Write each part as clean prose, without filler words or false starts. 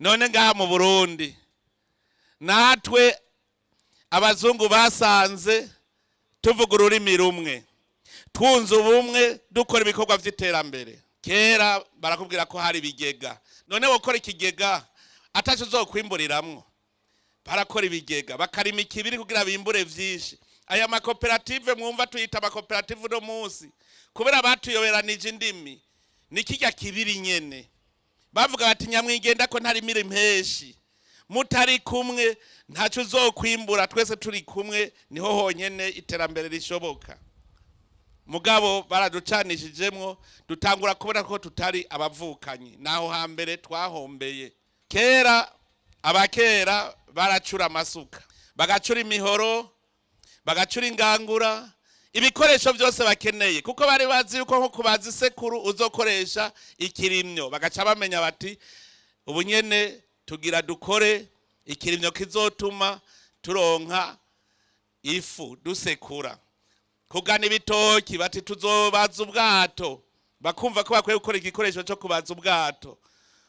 None ngaha mu Burundi, natwe abazungu basanze tuvuga ururimi rumwe, twunze ubumwe, dukora ibikorwa by'iterambere. Kera barakubwira ko hari ibigega. None wokora ikigega ataco uzokwimburiramwo? Barakora ibigega, bakarima ikibiri kugira bimbure vyinshi. Aya makoperative mwumva tuyita amakoperative uno munsi kubera batuyoberanije indimi, ni kirya kibiri nyene. Bavuga bati: "Nyamwigenda ko ntarimira impeshi, mutari kumwe ntaco uzokwimbura. Twese turi kumwe niho honyene iterambere rishoboka." Mugabo baraducanishijemwo, dutangura kubona ko tutari abavukanyi. Naho hambere twahombeye. Kera, abakera baracura amasuka, bagacura imihoro, bagacura ingangura, ibikoresho byose bakeneye, kuko bari bazi yuko nko kubaza isekuru uzokoresha ikirimyo. Bagaca bamenya bati: "Ubu nyene tugira dukore ikirimyo kizotuma turonka ifu dusekura." Kugana ibitoki, bati: "Tuzobaza ubwato." Bakumva ko bakwiye gukora igikoresho cyo kubaza ubwato.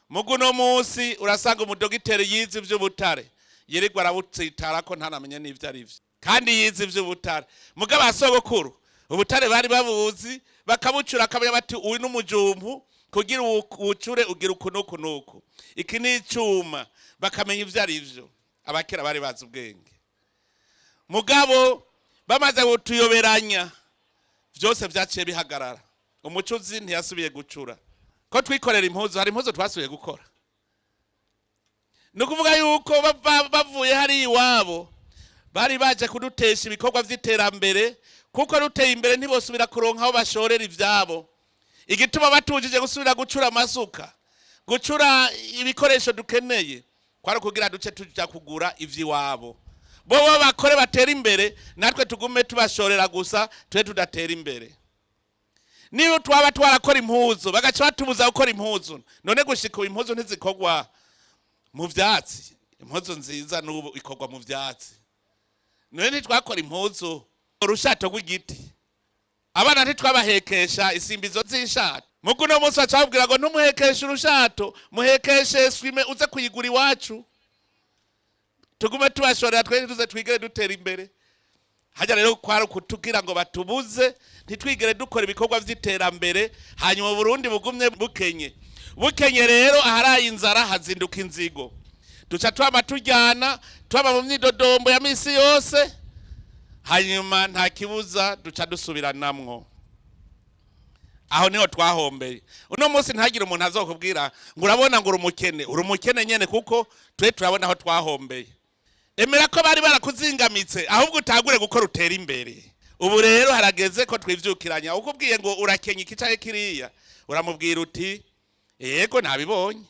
Mugu uno munsi urasanga umudogiteri yize ivy'ubutare yirirwa arabutsitara ko ntanamenye n'ivyo ari vyo, kandi yize ivy'ubutare. Mugabo abasogokuru ubutare bari babuzi, bakabucura, akamenya bati: "Uyu n'umujumpu, kugira uwucure ugira uku n'uku n'uku, iki ni icuma." Bakamenya ivyo ari vyo. Abakera bari bazi ubwenge. Mugabo bamaze kutuyoberanya, vyose vyaciye bihagarara. Umucuzi ntiyasubiye gucura. Ko twikorera impuzu, hari impuzu twasubiye gukora? Ni ukuvuga yuko bavuye hariya iwabo, bari baje kudutesha ibikorwa vy'iterambere, kuko ruteye imbere ntibosubira kuronka aho bashorera ivyabo. Igituma batujije gusubira gucura amasuka, gucura ibikoresho dukeneye, kwari kugira duce tuja kugura ivy'iwabo. Bo bakore batera imbere, natwe tugume tubashorera gusa, tube tudatera imbere. Niba twaba twarakora impuzu, bagaca batubuza gukora impuzu. None gushika ubu impuzu ntizikorwa mu vyatsi? Impuzu nziza n'ubu ikorwa mu vyatsi. None ntitwakora impuzu urushato rw'igiti? Abana ntitwabahekesha isimbizo z'ishato? Mugu uno munsi baca babwira ngo ntumuhekeshe urushato, muhekeshe swime, uze kuyigura iwacu. Tugume tubashorera, twe tuze twigere dutera imbere. Hajya rero kwari ukutubwira ngo batubuze, ntitwigere dukora ibikorwa vy'iterambere, hanyuma Burundi bugumye bukenye bukenye. Rero aharaye inzara hazinduka inzigo. Duca twama turyana, twaba mu myidodombo ya misi yose, hanyuma nta kibuza duca dusubiranamwo. Aho niho twahombeye. Uno munsi ntagire umuntu azokubwira ngo urabona ngo uri umukene. Uri umukene nyene, kuko twe turabona aho twahombeye. Emera ko bari barakuzingamitse, ahubwo utangure gukora utera imbere. Ubu rero harageze ko twivyukiranya. Ukubwiye ngo urakenya iki canke kiriya, uramubwira uti: "Yego, nabibonye,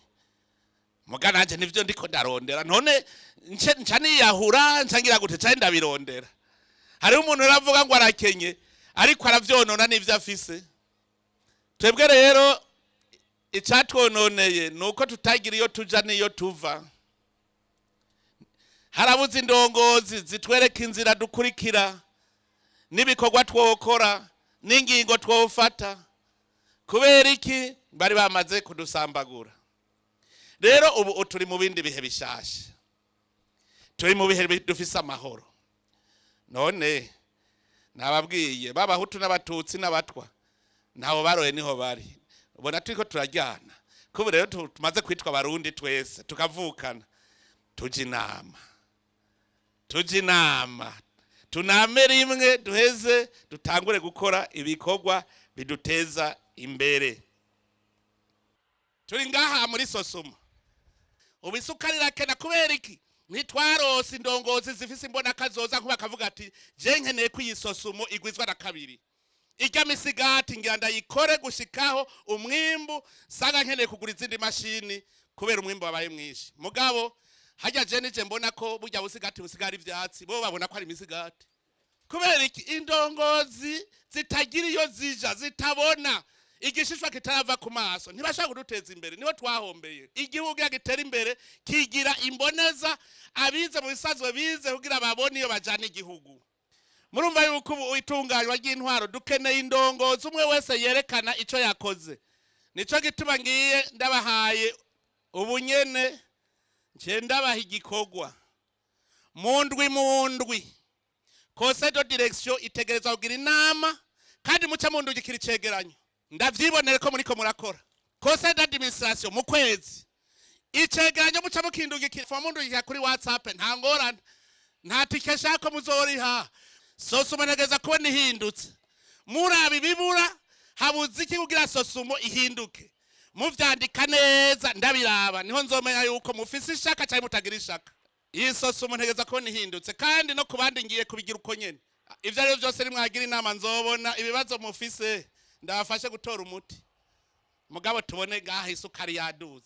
muga nanje nivyo ndiko ndarondera. None nca niyahura, nca ngira gute? Canke ndabirondera." Hariho umuntu aravuga ngo arakenye, ariko aravyonona n'ivyo afise. Twebwe rero icatwononeye ni uko tutagira iyo tuja n'iyo tuva. Harabuze indongozi zitwereka inzira dukurikira, n'ibikorwa twokora, n'ingingo twofata. Kubera iki? Bari bamaze kudusambagura. Rero ubu turi mu bindi bihe bishasha, turi mu bihe dufise amahoro. None nababwiye, b'Abahutu n'Abatutsi n'Abatwa ntaho baroye, niho bari. Ubona turiko turajyana. Kubu rero tumaze kwitwa Abarundi twese, tukavukana, tujya inama, tujya inama, tuname rimwe, duheze dutangure gukora ibikorwa biduteza imbere. Turi ngaha muri Sosumo, ubu isukari irakena. Kubera iki? Ntitwarose indongozi zifise imbonakazoza, nkuba akavuga ati: "Je nkeneye ko iyi Sosumo igwizwa na kabiri, irya misigati ngira ndayikore gushikaho umwimbu sanga nkeneye kugura izindi mashini kubera umwimbu wabaye mwinshi." Mugabo hajya je nije mbona ko burya busigati busigara ivyatsi, bo babona ko ari imisigati. Kubera iki? Indongozi zitagira iyo zija, zitabona, igishishwa kitarava ku maso, ntibashobora kuduteza imbere. Niho twahombeye. Igihugu iyo gitera imbere kigira imboneza, abize mu bisanzwe bize kugira babone iyo bajana igihugu. Murumva yuko ubu itunganywa ry'intwaro dukeneye indongozi, umwe wese yerekana ico yakoze. Nico gituma ngiye ndabahaye ubunyene. Nce ndabaha igikorwa mu ndwi, mu ndwi conseil de direction itegerezwa kugira inama, kandi muce mundungikira icegeranyo, ndavyibonere ko muriko murakora. Conseil d'administration mu kwezi, icegeranyo muca mukindungikira, fa mundungikira kuri WhatsApp, nta ngorane, nta tike nshaka muzoriha. SOSUMO ntegereza kubona ihindutse. Muraba ibibura, habuze iki kugira SOSUMO ihinduke, muvyandika neza, ndabiraba, niho nzomenya yuko mufise ishaka cyangwa mutagira ishaka. Iyi SOSUMO ntegereza kubona ihindutse, kandi no ku bandi ngiye kubigira uko nyene. Ivyo ari byo byose, nimwagira inama, nzobona ibibazo mufise, ndabafashe gutora umuti. Mugabo tubone ngaha isukari yaduze.